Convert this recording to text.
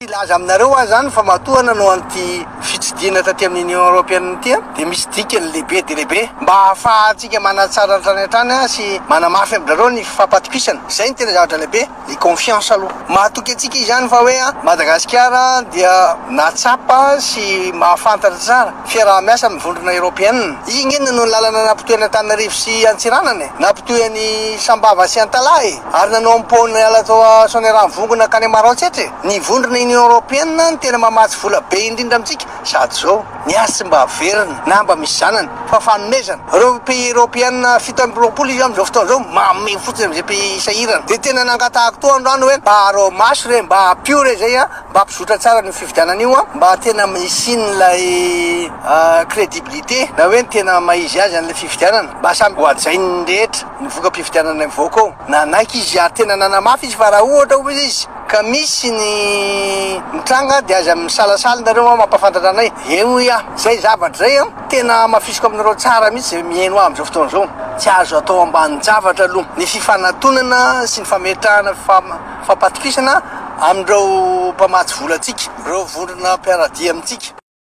Hilaza aminareo aho izany fa matoa nanao an'ity fitsidihana taty amin'ny Union Européenne ity dia misy dikany lehibe dia lehibe mba hahafahantsika manatsara hatrany hatrany sy manamafy amin-drareo ny fifampatokisana. Izay no tena zavatra lehibe, ny confiance aloha. Mahatoky antsika izy izany fa hoe Madagasikara dia nahatsapa sy mahafantatra tsara fiaraha-miasa amin'ny vondrona Eoropeana. Izy ange nanao ny lalana nampitohy an'Antananarivo sy Antsiranana e! Nampitohy an'i Sambava sy Antalaha e! Ary nanao ny pont niala tao Soanierana-Ivongo nankany Maroantsetra e! Ny vondrona Union Europeenne no tena mamatsy vola be indrindra amintsika sady izao ny azy tsy mba averina na mba misy zanany fa fanomezana. Ireo pays European 27 izy amin'izao fotoana izao manome fotsiny amin'izay pays sahirana. Dia tena nangatahako toa androany hoe mba araho maso re, mba ampio re izay an, mba hampizotra tsara an'io fifidianana io an, mba tena hisian'ilay crédibilité na hoe ny tena maha izy azy an'ilay fifidianana, mba samy ho hajain'ny rehetra ny voka-pifidianana mivoaka ao. Nanaiky izy ary tena nanamafy izy fa raha ohatra hoy izy ka misy ny mitranga dia aza misalasala nareo mampahafantatra anay. Eny hoy aho, izay zavatra izay an, tena hamafisiko aminareo tsara mihitsy izay mihaino ahy amin'izao fotoana izao. Tsy azo atao ambanin-javatra aloha ny fifanatonana sy ny fametrahana fampatokisana amin'ireo mpamatsy vola antsika, ireo vondrona mpiara-dia amintsika.